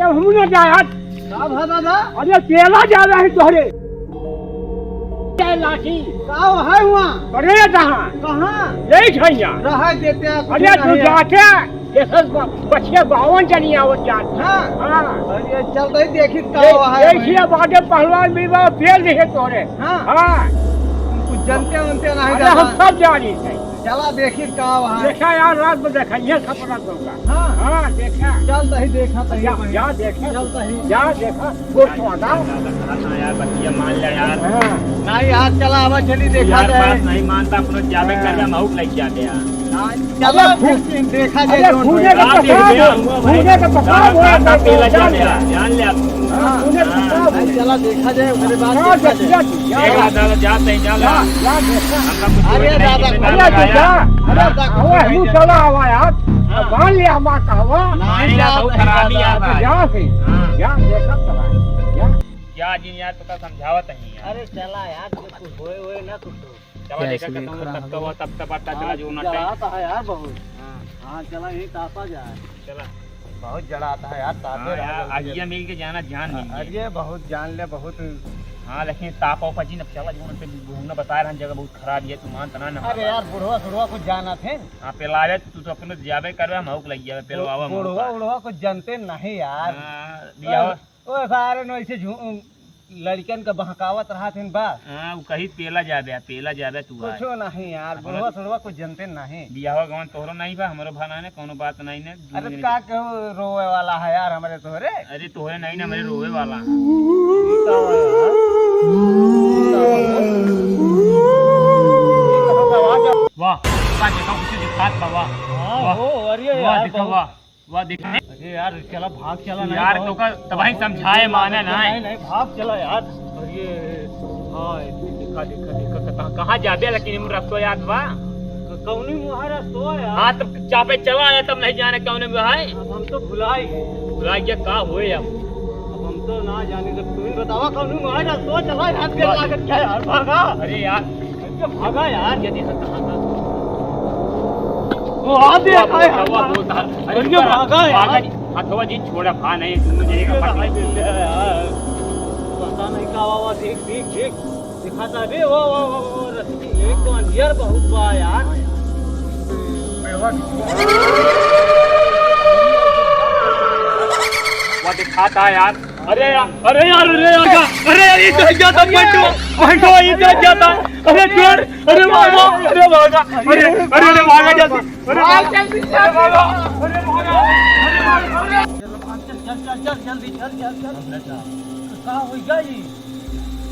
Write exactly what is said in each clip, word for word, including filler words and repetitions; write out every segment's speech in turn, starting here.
जब हम ना जायत। का भा दादा? अरे, पेला जा रहे तोहरे। ए लाठी। का है हुआ? अरे, कहाँ? कहाँ? यही छैया। रहा देते हैं, अरे, कुछ तू नहीं है। जाके, देखस ब-, बचिया बावन जनी आवत जात। हाँ। हाँ। अरे, चल तो ही देखी का ये, हुआ है देखिए, भाई। बाटे पहलवान भी बा, पेल रहे तोरे। हाँ। हाँ। कुछ जानते उनते नहीं अरे, हम दादा। सब जानी थे। चला देखी का वहाँ। देखा यार, रात में देखा, ये सपना तुमका। हाँ। हाँ, देखा। चल तही देखा तही जा, वहीं। जा देखा। चल तही। जा देखा, गोठवा ना। दादा, कहा था यार, बतिया मान ले यार। हाँ। नहीं यार, चला आवा चली देखा यार, जाए। बात नहीं मानता, अपनो जाबे हाँ। कर जा, महूक लग जाते यार। हाँ, चला अरे फिर देखा जाए अरे जो घूमे का हाँ, पसार देखा। हो, घूमे का पसार हो, कहा था, पहला जान जान ले। ले, जान ले आप। हाँ, घूमे का हाँ। पसार हो। नहीं, चला देखा जाए, ओकरे बाद हाँ, देखा जाए। देखा जाए। देखा दादा, जाते हैं, जा जा, ला। जा, देखा। हमरा कुछ अरे सोच नहीं, दादा, किसी ने अरे तू लगाया। जा, अरे हाँ। दादा, आवा, हम चला आवा यार। हाँ। मान लिया हमार कहवा। नहीं, नहीं, यार, बहुत नहीं, खराबी दादा। यार, भाई। जा से। हाँ। जा, देखा तो भाई। जा। क्या जी यार, तो का समझावत है यार। अरे चला यार, जो कुछ होए, होए ना कुछ हो। चला क्या देखा इसलिए खत्म खड़ा तब हो तो गया? वो तब तब आता चला हाँ, जो ना जलाता है यार बहुत। हाँ। हाँ, चला यही तापा जाए। चला। बहुत जलाता है यार, तापे हाँ रहा यार, जल्दी आज ये जल्दी। मिल के जाना, जान मिल गई। अरे बहुत जान ले, बहुत। हाँ, लेकिन तापा उपा जी, अब चला, जो उनसे घूमना बता रहा, जगह बहुत खराब है, तू मान तना ना अरे माना। यार, बुढ़वा सुढ़वा कुछ जाना थे। हाँ, पेलावे तू तो अपने जाबे करवे, हम हौक लग जावे, पेलवावा हम बुढ़वा हौक। उढ़वा कुछ जानते नहीं यार। हाँ, बियाह। ओ, ओ सारे नो ऐसे झू-, लड़कन के बहकावत रहत हन बा। हाँ, उ कही पेला जाबे, पेला जाबे तू आए। कुछो नहीं यार, हाँ, बुढ़वा सुढ़वा कुछ जनते नहीं। बियाहवा गवन तोहरो नहीं बा, हमरो भा नहीं ने, कौनो बात नहीं ने। अरे का कहू रोवे वाला है यार हमरे तोहरे? अरे तोहरे नहीं ने, हमरे रोवे वाला। वाह, का देखा, कुछ दिखात बा, वाह। हाँ, वाह। हो, अरे वाह, यार, देखा, बहुत वाह। वाह, देख। अरे यार, चला, भाग चला, नहीं यार, तो। तो का तबाही समझाए, माने नहीं। नहीं, नहीं, भाग चला यार। अरे, हाँ, देखा, देखा, देखा, कहाँ, कहाँ जाबे, लेकिन एमन रस्तो याद बा? क-, कौनी मुहा रस्तो है यार? हाँ, तब चापे चला आया, तब नहीं जाने कौने मुहा है। अब हम तो भुलाई गए। भुलाई गया, का होए अब? अब हम तो ना जाने, जब तू ही बतावा, कौनी मुहा रस्तो चला यार, के बस। लागत क्या यार, भागा। अरे यार, अरे भागा यार। ये देखा कहाँ था? वो आ दे, वो, वो, आया। वो, वो, वो, अरे अरे भागा यार। भागा जी, हथवा जी छोड़ा, भा नहीं, तुम मुझे अरे का भाई, पकड़। दे दे यार। पता नहीं का हुआ, देख, देख, देख। दिखाता बे, वो, वो, वो, वो, रस्सी, एक तो अंधियर बहुत बा यार। वो दिखाता यार। अरे यार, अरे यार, अरे यार, अरे यार, ये तो क्या था, बैठो, बैठो, ये तो क्या था? अरे चोर, अरे भागा, अरे भागा, अरे, अरे, अरे भागा जल्दी, अरे भागा, अरे भागा, अरे भागा, अरे। चल, चल, चल, चल, जल्दी चल, चल, चल। का हो गया ये?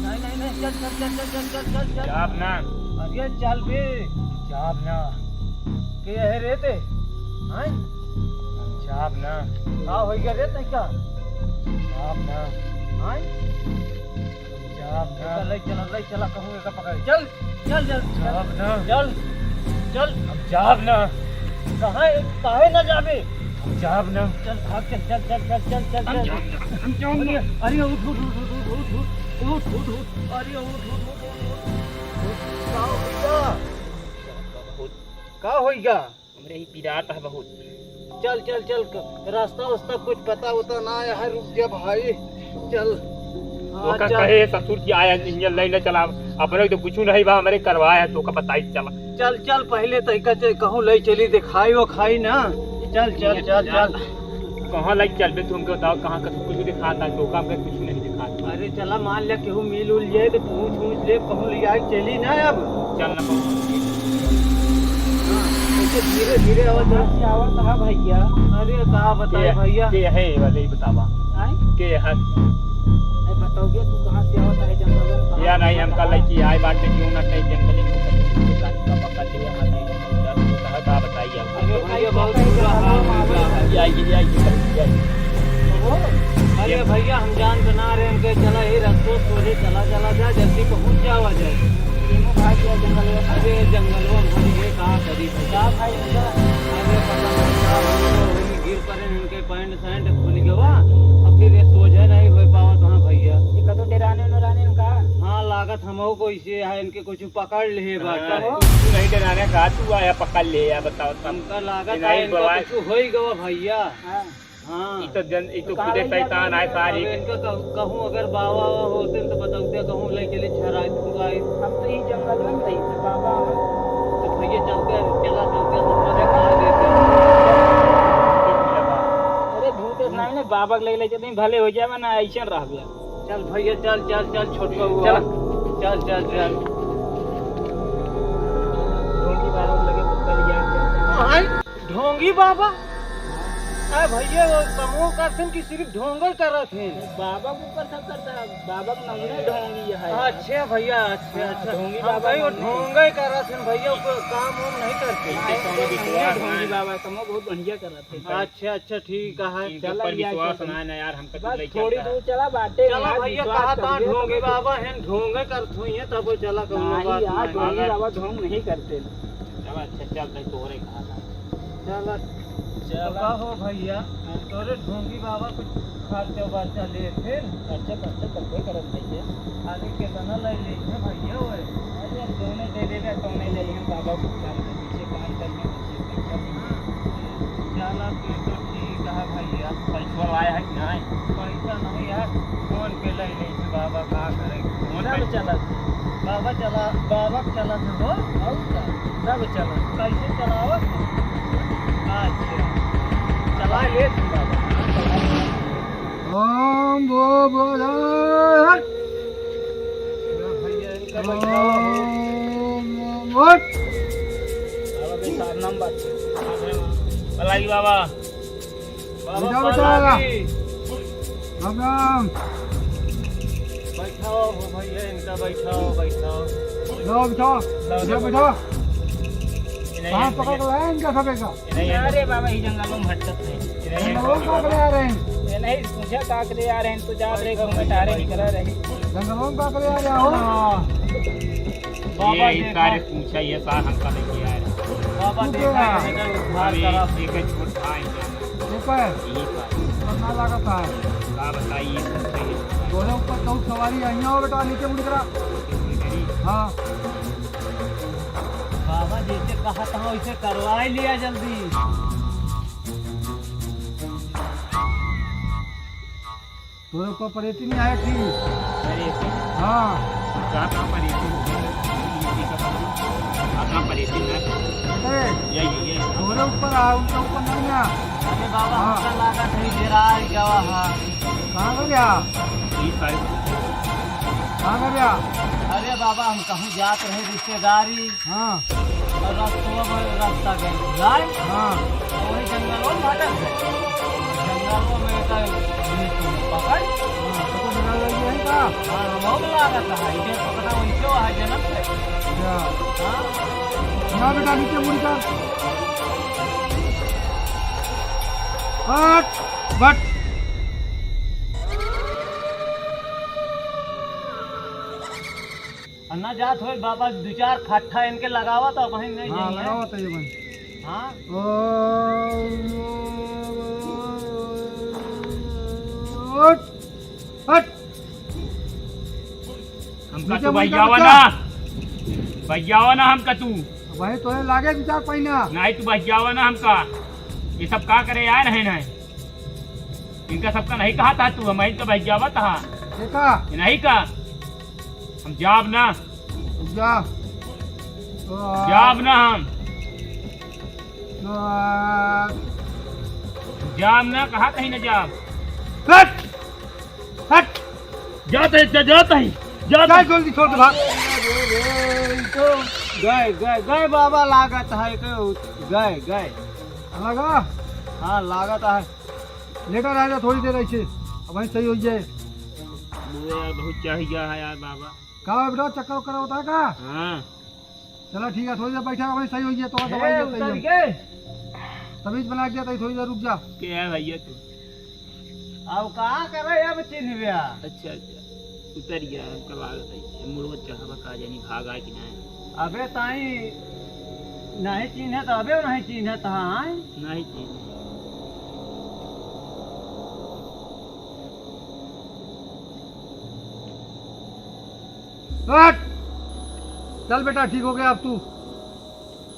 नहीं, नहीं, नहीं, चल, चल, चल। जाब ना। अरे चल बे। जाब ना। के है रे ते? हाँ? जाब ना। का हो गया रे ते का? जाब ना। हाँ? जाब ना। चल, ले चला, ले चला, कहूँ एका पकड़। चल, चल, चल, चल। जाब ना। चल, चल। अब जाब ना। कहाँ है? काहे ना जाबे? अब जाब ना। चल, भाग, चल, चल। हम जाब ना, हम जाब ना। अरे, अरे, उठ, उठ, उठ। अरे, उठ, उठ, उठ। का होइगा? का होइगा? हमरे ही पिरात है बहुत। चल, चल, चल, क-, रास्ता वास्ता कुछ पता उता ना आया है, रुक जा भाई, चल। हाँ, ओका चल। कहे ससुर की आया इंजन लाइन चला, अपने तो कुछ नहीं बा, हमरे करवाया है, तो का बताई चला। चल, चल, पहले तो इका चे-, कहूँ ले चली, दिखाई वो खाई ना। चल, चल, चल, चल। कहाँ ले चलबे तुमके बताओ, कहाँ का कुछ दिखाता है, तो का हमके कुछ नहीं दिखाता। अरे चला, मान लिया केहू मिल उल जाए तो पूछ उछ ले, कहूँ ले आए, चली ना अब। चल ना कहूँ। हाँ, ऐसे धीरे धीरे आवाज कहाँ से आवत है भैया? अरे का बताए के, भैया? के है वाले ही बतावा। आए? के है? अरे बताओ भैया, तू कहाँ से आवत है जंगल में? कहाँ या से नहीं, आवत हमका है? लड़की आए बाटे क्यों ना कहीं जंगल में कुछ दुकान का पकड़ लिया, हाँ, नहीं, नहीं, नहीं, नहीं, कहा का बताइए। अरे भैया, बहुत बुरा हाल हो गया। ये आइए, ये आइए, ये आइए। अरे भैया, हम जान बना रहे हैं, हमके चला ये रस्तो सोझे चला, चला जा, जल्दी पहुँच जावा जाए। तीनों भाग गया जंगल में। अरे जंगलवा में भर गए, का करी भैया? का भाई इनका? अरे पता नहीं का हो गया, वही गिर पड़े, इनके पैंट सैंट खुल गवा, अब फिर ये सोझे नहीं हो पावत, हाँ भैया। ये कतो डेराने उराने इनका? हाँ, लागत हमहू को इसे है, इनके कुछ पकड़ ले बाटे। हाँ, तू नहीं डराने का, तू आया पकड़ ले, या बताओ तब। हमका लागत ये है, नहीं इनका बवाल। कुछ होई गवा भैया। हाँ। हाँ। ई तो जन, ई तो तो कहाँ खुदे लग गया शैतान आए सारी। अब इनका कहूँ, कहूँ अगर बाबा वाबा होते तो बतौते कहूँ लेके ले छराई फुराई। हम तो ई जंगल में रही थे बाबा। तो भैया चलते हैं, चला चलते हैं, तो मजा कहाँ देते हैं। अरे भूत नहीं ने बाबा के ले ले चलते हैं, भले हो जाए ना, ऐसे रह गया। चल भैया, चल, चल, चल, छोटका हुआ। चल। चल, चल, चल। ढोंगी बाबा के लगे तो कल याद करते हैं। आय, ढोंगी बाबा? अरे भैया, वो कमो करथन कि सिर्फ ढोंगे करत हैं? बाबा के ऊपर सब करता है, बाबा के नाम में ढोंगी है। अच्छा भैया, अच्छा, हाँ, अच्छा। ढोंगी हम बाबा कहीं वो नाम में। ढोंगे करत हैं भैया, कोई काम वाम नहीं करते। नहीं, ढोंगी बाबा कमो बहुत बढ़िया करत हैं। अच्छा, अच्छा, ठीक है। इनके चला ऊपर भैया, विश्वास चला। ना है ना यार, हम तो बस लइका थोड़ी का। दूर चला बाटे, चला यार, भैया, विश्वास कहा था करिए, ढोंगी तो बाबा हैं, ढोंगे करत हुई हैं, तब वो चला कौनो नहीं बात यार, नहीं। ढोंगी बाबा ढोंग नहीं करते। चला, अच्छा, चल, नहीं तोहरे कहा था। चला, चला। चला हो भैया, तोरे ढोंगी बाबा कुछ खर्चा वर्चा ले फिर। खर्चा, खर्चा तब्बे करत भैया। अरे, कितना ले ले हैं भैया, ओए? अरे, जौने दे देगा, तौने ले लियो, बाबा कुछ कर दे, पीछे काम कर ले, पीछे पैसा दे। चला, तू तो ठीक है भैया। पैसा लाया है कि नहीं? पैसा नहीं यार, फोन पे ले ले, बाबा का करे? फोन सब पे? चलत। बाबा चला, बाबा के चलत है हो, और का? सब चलत। कैसे चलावत? अच्छा, चला ले तू बाबा। ओम भो भो भो। भैया, इनका बैठाओ। ओम भो भो। बाबा के साथ नाम बात। पलाई बाबा। बाबा बैठा, बैठा। पलाई। राम राम। बैठाओ हो भैया, इनका बैठाओ, बैठाओ। जाओ, बैठाओ। जाओ, बैठा, जाओ। बैठा। इन्हें कहाँ पकड़ के लाया इनका सबे का? नहीं, अरे बाबा, ई जंगलों में भटकत है। जंगलों में का करे आ रहे हैं? ये नहीं पूछा का करे आ रहे हैं, तो जात रहे घूमे टहरे निकल रहे। जंगलों में का करे आ रहे हो? हाँ। बाबा ये देखा। सारे पूछा, ये सार हमका लेके आ रहे। बाबा तू देखा, क्या? इधर उद्धार हम करा। एक, एक छोट भाई हैं। ये का है? ये का है? कितना लागत है? का बताइए, सब सही है। तोरे ऊपर तो सवारी आई हो बेटा, नीचे मुड़ करा। नीचे मुड़ करी। हाँ। बाबा जैसे कहा था वैसे करवा ही लिया जल्दी। तोरे ऊपर परेती नहीं आया थी? परेती? हाँ। का, का परेती? का, का परेती ना? अरे, यही, यही। तोरे ऊपर आ, उनके ऊपर नहीं ना। अरे बाबा, हाँ। हमका लागत है डेराइ गवा हा। कहाँ का गया? ई साइड। कहाँ का गया? अरे बाबा, हम कहूँ जात रहे रिश्तेदारी। हाँ। और रास्तवा में रास्ता गए, जाए। हाँ। और वही जंगलों में भटक गए। जंगलों में का ये पकड़। हाँ, तो जंगल लगी है का? हाँ, हम लोग लागत है, ये पकड़ा वही क्यों है जन्म से। अच्छा। हाँ। ना बेटा, नीचे मुड़ कर। हट, बट। अन्ना जात होए बाबा, दो चार फट्ठा इनके लगावा तो वहीं नहीं हाँ, जाइए। लगावा तो ये भाई। हाँ। ओम। हट, हट। हमका नीचे तू मुड़ जा बहियावा बच्चा। ना। बहियावा ना हमका तू। वही तो है, लागे दो चार पहिना। नहीं, तू बहियावा ना हमका। ये सब का करे यार है ना? इनका सबका नहीं कहा था तू, हम इनका बहियावा था। देखा? ये नहीं का। हम जाब ना। जा। तो जाब ना हम। तो जाब ना, कहा कहीं ना जाब। हट! हट! जात है, जा-, जात है, जात चल है। जल्दी छोड़ के भाग। गए, गए, गए बाबा, लागत है कि गए, गए। लगा? हाँ, लागत है। लेटा रह जा थोड़ी देर ऐसे, अब वहीं सही हो जाए। मुझे यार बहुत चढ़ गया है यार बाबा। का बेटा, चक्कर वक्कर होता है का? हाँ। चला ठीक है, थोड़ी देर बैठा, वहीं सही हो जाए, तो हे, दवाई लेते उतर हैं। गए। तमीज बना के दिया था, थोड़ी देर रुक जा। क्या है भैया तू? अब का करे अब चिन्हव्या? अच्छा, अच्छा। उतर गया, हमका लागत है। मुड़वा चाहबा का जानी भाग आए कि नहीं। अबे ताई नहीं चिन्हे तो अबे नहीं चिन्हे तो हाँ। नहीं चिन्हे। हट! चल बेटा, ठीक हो गया अब तू।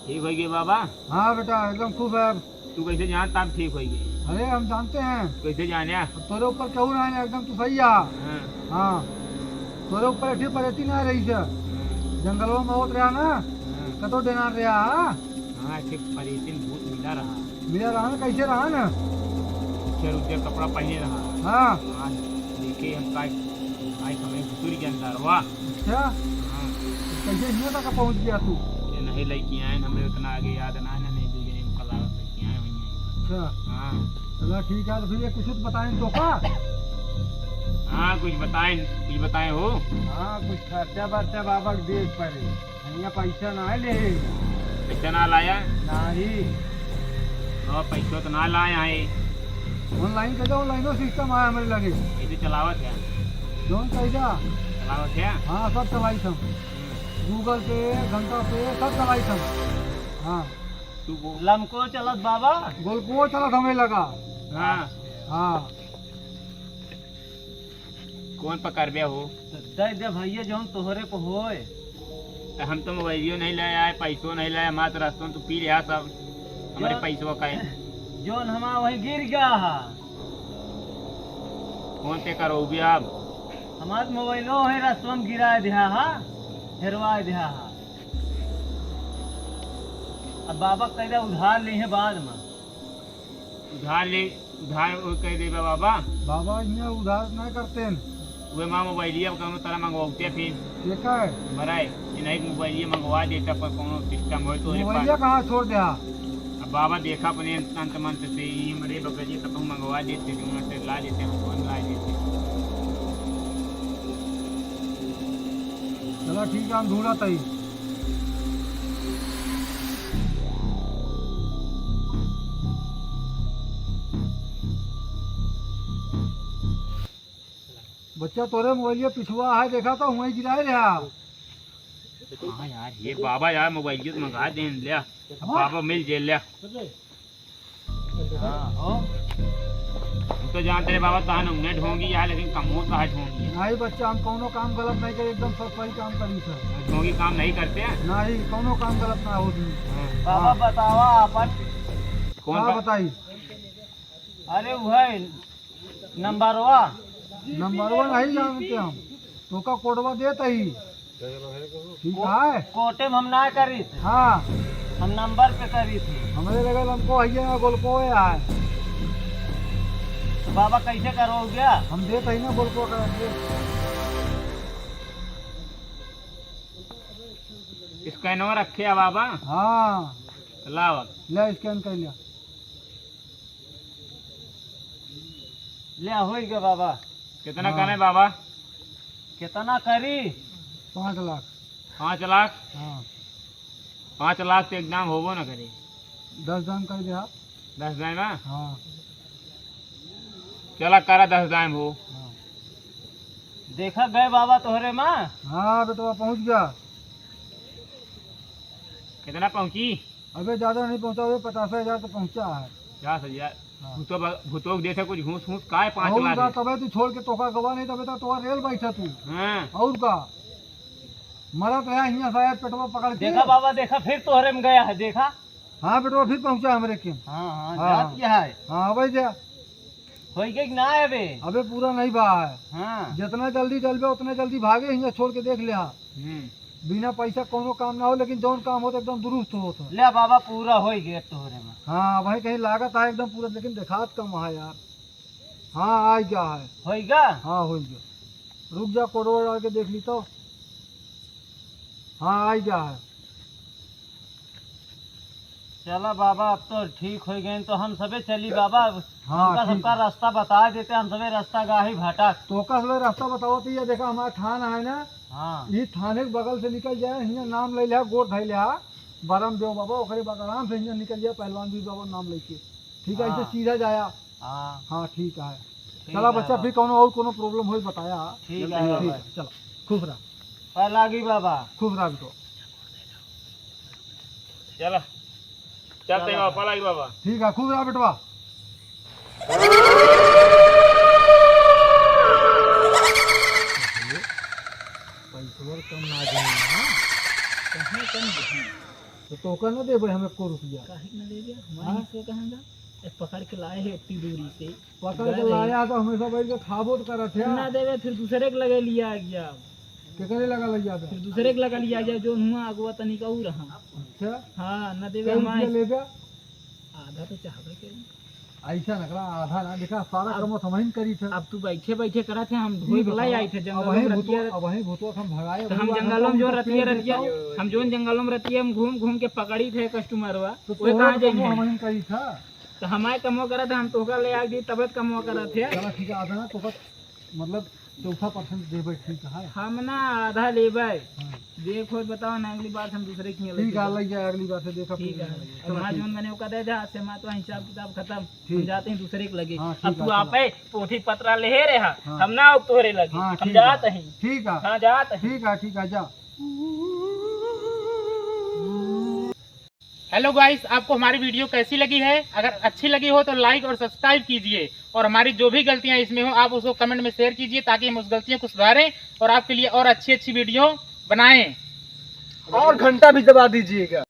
ठीक हो गया बाबा? हाँ बेटा, एकदम खुश है अब। तू कैसे जान तब ठीक हो गया? अरे, हम जानते हैं। कैसे जाने? अब तोरे ऊपर केहू ना है, एकदम तू सही है। हाँ। हाँ। तोरे ऊपर एक परेती ना रही से। हाँ। जंगलवा में होत रहा ना, हाँ। कतो डेनार रहा, हाँ? हाँ, एक परेती भूत मिला रहा। मिला रहा ना, कैसे रहा ना? उज्जर उज्जर कपड़ा पहने रहा। हाँ। हाँ, देखे हम का, आई समय घुसुर के अंदर, वाह। अच्छा। हाँ। कैसे हियाँ तक पहुँच गया तू? ये नहीं लेके आए, हमें उतना आगे याद ना है, नहीं, नहीं, नहीं, कल लेके आए हुई हैं। अच्छा। हाँ। चला ठीक है, तो फिर ये कुछ तो बताएं तो का? हाँ, कुछ बताएं, कुछ बताएं हो? हाँ, कुछ खर्चा बर्चा बाबा के देख पड़े। हियाँ पैसा ना ले। पैसा ना लाया? नहीं। तो पैसा तो ना लाए आए। Online कर दो, online system आया हमारे लगे। कैसे चलावत है? जौन पैसा? चलावत है? हाँ, सब चलाई सब। हम्म। Google Pay, घंटा पे, सब चलाई सब। हाँ। तू वो लमको चलत बाबा? गोलको चलत हमें लगा। हाँ। हाँ। कौन पकड़बे हो? तो दे दे भैया, जौन तोहरे पे होए। तो हम तो मोबाइलियो नहीं ले आए, पैसो नहीं ले आए, हमारे तो रस्तों तू पी लिया सब, हमारे जो पैसवा का है। जौन हमारा वहीं गिर गया है। कौन पे करो भी अब? हमार मोबाइलो वहीं रस्तवा में गिरा दिया है, हेरवा दिया है। अब बाबा कह दे उधार ली है बाद में। उधार ले, उधार वो कह देबा बाबा। बाबा, इन्हें उधार ना करते हैं। वे माँ मोबाइलिया कौनो तरह मंगवाते फिर। देखा है? मराए, इन्हें एक मोबाइलिया मंगवा देता पर कौनो system हो तो एक मोबाइलिया बार। कहाँ छोड़ दिया? अब बाबा देखा अपने अंत मंत से ही मरे बगलिए तब हम मंगवा देते, जो से ला देते, हम फोन ला देते। चला ठीक है, हम ढूंढत हई। बच्चा तोरे मोबाइलिया पिछुआ है, देखा तो वहीं गिराए रहा। हाँ यार, ये बाबा यार मोबाइलिया तो मंगा दे लिया। अब हाँ। बाबा मिल जे लिया। हाँ, हो। हम तो जानते रहे बाबा, तहन उन्हें ढोंगी है, लेकिन कमो का है ढोंगी है। नहीं बच्चा, हम कौनो काम गलत नहीं करे, एकदम सब सही काम करी सर। ढोंगी काम नहीं करते हैं? नहीं, कौनो काम गलत ना होती। हाँ। बाबा हाँ। बतावा आपन। कौन हाँ, बा- बताई। अरे वह नंबरवा। नंबरवा नहीं जानते हम, तोका कोडवा देत ही। ठीक को-, है? कोटे में हम ना करी थे। हाँ। हम नंबर पे करी थे। हमरे लगे लमको है ना, गोलको है। तो बाबा कैसे करो हो गया? हम देत ही ना गोलको का। स्कैनवा रखे है बाबा। हाँ। लावा। ले स्कैन कर लिया। ले, होई गए बाबा। कितना हाँ। करें बाबा? कितना करी? पाँच लाख। पाँच लाख? हाँ। पाँच लाख तो एकदम होबो ना करे। दस दाम कर दे आप। दस दाम ना? हाँ। चला करा दस दाम हो। हाँ। देखा गए बाबा तोहरे माँ। हाँ बेटवा पहुँच गया। कितना पहुँची? अबे ज्यादा नहीं पहुँचा, अबे पचास हजार तो पहुँचा है। पचास हजार? हाँ। भूतो बा-, भूतो के देखे कुछ घूस घूस का है पाँच और लाख का है? तबे तू छोड़ के तोका गवा नहीं, तबे तो तोका रेल बैठा तू। हाँ। और का? मरत रहा हियाँ शायद पेटवा पकड़ के। देखा बाबा, देखा फिर तोहरे में गया है, देखा। हाँ बेटवा, फिर पहुँचा हमरे के। हाँ, हाँ, हाँ। जात क्या है? हाँ, अबे जा। होई गई कि ना अबे? अबे पूरा नहीं बा है। हाँ। जितना जल्दी डलबे उतने जल्दी भागे, हियाँ छोड़ के देख ले। हाँ। हम्म। बिना पैसा कौनो काम ना हो, लेकिन जौन काम हो तो एकदम दुरुस्त होत है। ले बाबा, पूरा होई गया तोहरे में। हाँ, वही कहीं लागत है एकदम पूरा, लेकिन देखात कम है यार। हाँ, आ गया है। होई गया? हाँ, होई गया। रुक जा, कोडवा डाल के देख ली तो। हाँ, आ गया है। चला बाबा, अब तो ठीक हो गए, तो हम सबे चली बाबा। हाँ, हमका ठीक सबका है। रास्ता बता देते, हम सबे रास्ता गाही भटक। तोका सबे रास्ता बताओ तो ये देखा, हमारा थान है ना, हाँ। ये थाने के बगल से निकल जाए, हियाँ नाम ले लिया, गोड़ धइ लिया, बरम देव बाबा, ओकरे बाद आराम से हियाँ निकल जाए, पहलवान वीर बाबा नाम लेके। ठीक है, ऐसे हाँ। सीधा जाया। हाँ। हाँ, ठीक है। ठीक चला है बच्चा, बाबा। फिर कौनो और कौनो problem होई बताया। ठीक है ठीक बाबा। है, चला, खुश रहा। पाए लागी बाबा। खुश रहा बेटो। चला। चलते चला। बाबा, पाए लागी बाबा। ठीक है, खुश रहा बेटवा। पैसवा कम ना जाए ना। कहाँ कम जाए? तो तोका ना देबे हम एको रुपया। काहे के ना देबे? हमारे हाँ? हिस्सा कहाँ बा? ए, पकड़ के लाए हैं इतनी दूरी से। पकड़ के लाया तो हमेशा बैठ के खाबो तो करत है। ना देवे, फिर दूसरे के लगे लिया गया। केकरे लगा लिया था? फिर दूसरे के लगा लिया गया, जो हुआ अगुआ तनिका ऊ रहा। अच्छा। हाँ, ना देवे कै रुपया हमारे। ले गया? आधा तो चाहबे के। ऐसा नकरा आधा ना, देखा, सारा अब कमवा तो हमहिन करी थे। अब तू बैठे बैठे करा थे, हम धोई ठीक बा, लाई आई थे, अब जंगल वहीं में भूतवा, रतिया। अब वहीं भूतवा हम भगाए, तो वहीं हम आदमी जंगलों में को जो उनका रतिया पीछे रतिया, जाओ। हम जोन जंगलों में रतिया में घूम घूम के पकड़ी थे कस्टमरवा, तो वो तोहरा कहाँ तो कमवा जाइए? हमहिन करी था। तो हमारे कमवा करा थे, हम तोहका ले आ गई, तब कमवा करा थे। चला ठीक है, आधा ना तो मतलब चौथा परसेंट देबे, ठीक है। हम ना आधा लेबे। हाँ। देखो, बताओ ना, अगली बार से हम दूसरे की ठीक है, लग जाए, अगली बार से देखा ठीक है। चला, अब माँ ठीक। जोन बने ओका दे दे, आज से माँ तो हिसाब किताब खत्म। ठीक। हम जाते हैं दूसरे के लगे। हाँ, ठीक अब है, तू चला। आप है, पोथी पत्रा ले रहा, हाँ। हम ना आओ तोहरे लगे, हाँ, हम ठीक जात है। ही। ठीक है। हाँ, जात ही। ठीक है, ठीक है, जा। हेलो गाइस, आपको हमारी वीडियो कैसी लगी है? अगर अच्छी लगी हो तो लाइक और सब्सक्राइब कीजिए, और हमारी जो भी गलतियां इसमें हो, आप उसको कमेंट में शेयर कीजिए, ताकि हम उस गलतियों को सुधारें और आपके लिए और अच्छी अच्छी वीडियो बनाएं। और घंटा भी दबा दीजिएगा।